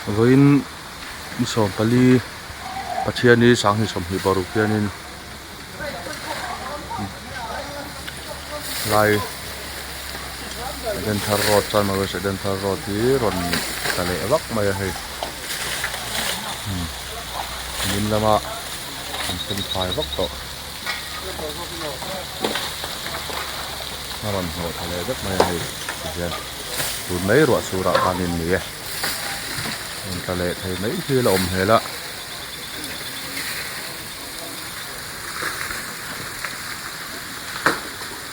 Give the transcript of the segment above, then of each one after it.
Vawiin ni 14 Pathiani sanghnih 26 hianin lai Edenthar road chuan Marush Edenthar road hi rawn tla leh vak mai a hei min lama an sen fai vak tawh. A rawn hnawh tha leh vek mai a hei tihian tun mai ruah sur ah khan in ni e rawn tla leh thei mai hi a la awm hmel a.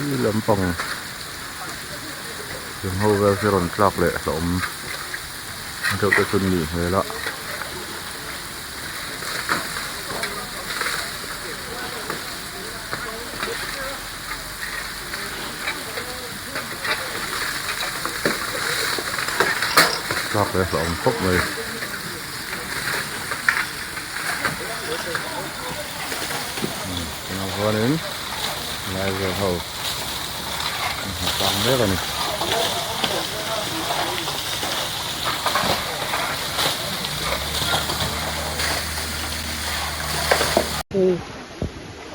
Khi lampang thing ho vel khi rawn tlak leh hlauhawm deuh te chu an nih hmel a. Tlak leh hlauhawm khawp mai. Tunah chuanin lai vel ho an hmu tlang mek a ni.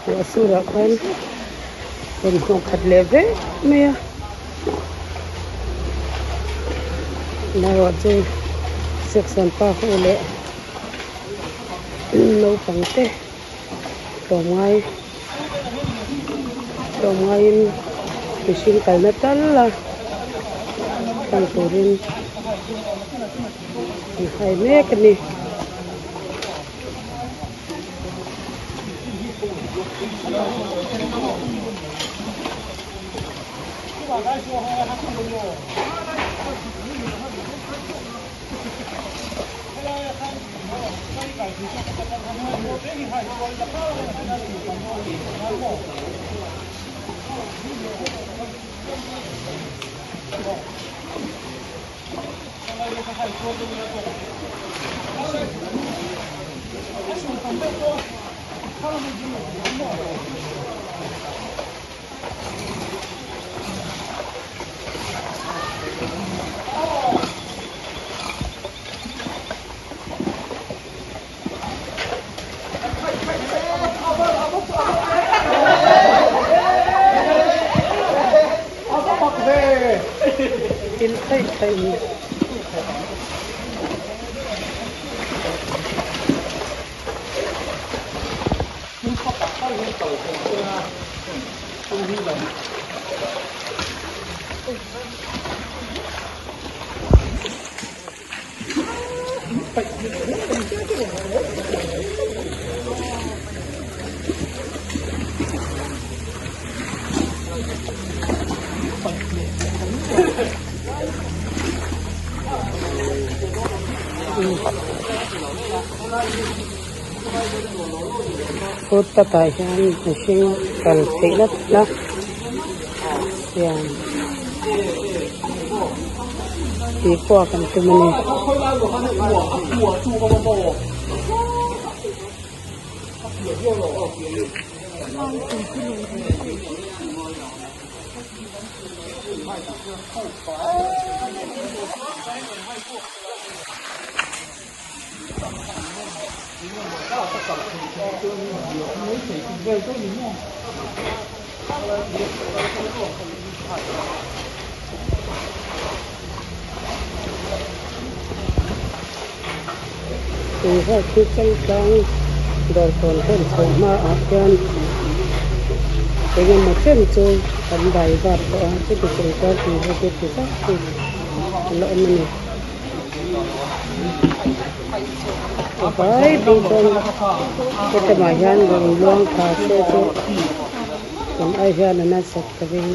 Ruah surah khan rawn hnawh khat leh vek mai a amaherawh chu section pa ho leh naupang te tlawmngai tlawmngaiin mihring kalna tal a tlang turin an hai mek a ni. Thil theih theih ni. Footpath ah hian mihring kal theihna na siam tih pawh kan tum a ni. Tui ho khi changkang dawrkawn vel chho hmaah hian engemaw chen chu an dai vat tawh a chuti chung chuan tui ho hi ti zauh hi a la awm a ni. A vai phei chuan hetlaiah hian rawn luang thla se chu kan ai hian a nasat ka ring.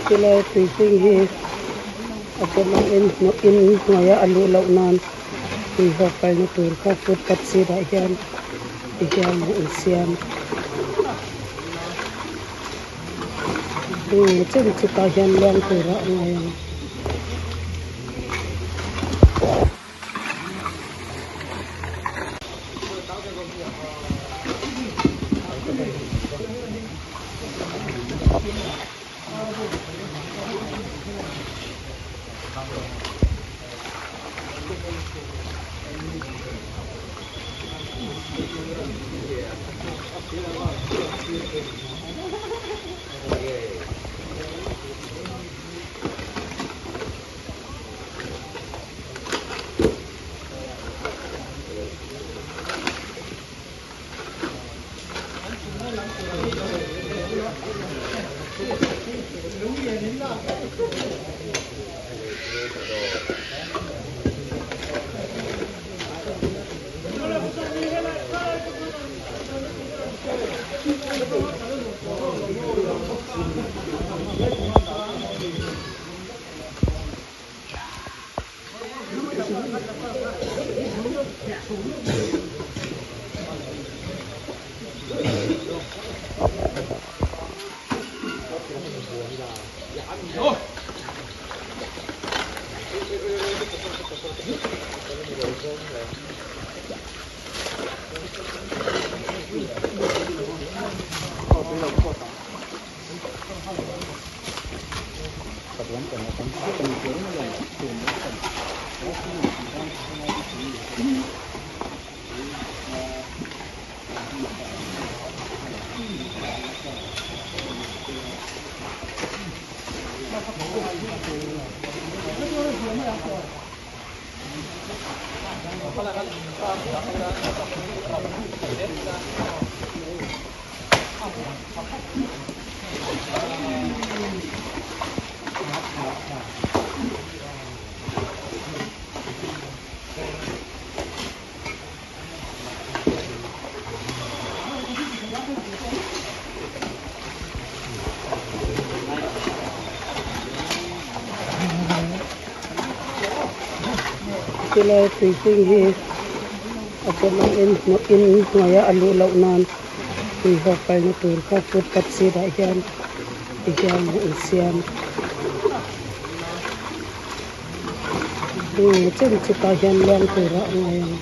Chulai tuiching hi a pawm ang in in hnuaia a luh loh nan tui haw kalna tur kha footpath sirah hian. Ti hian an siam eng chen chu tah hian luang turah a ngai ang. Tilai tui hring hi a then awm in hmuh in hnuaia a luh loh nan tui haw kalna tur kha footpath sirah hian ti hian an siam. Eng chen chu tah hian luang turah a ngai ang.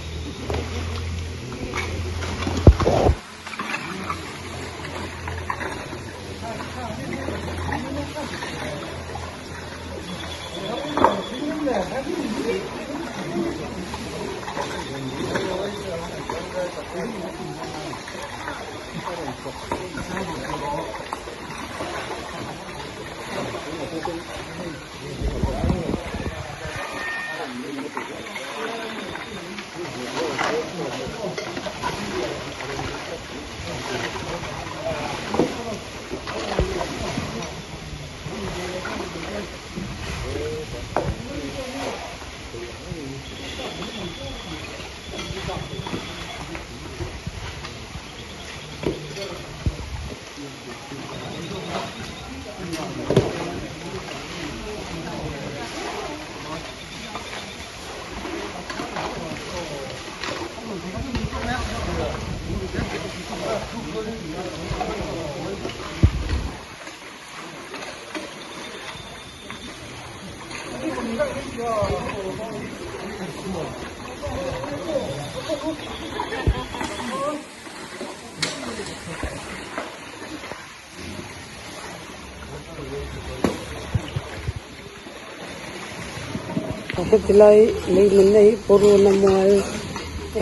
Hetilai lei nunna hi purun a mual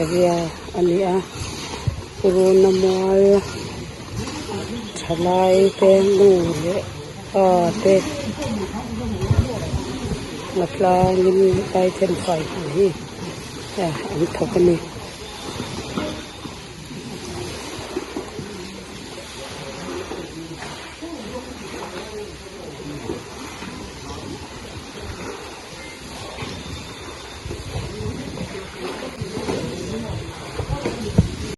area a ni a purun a mual thalai te nu leh pa te hnatlangin helai then fai hna hi an thawk a ni.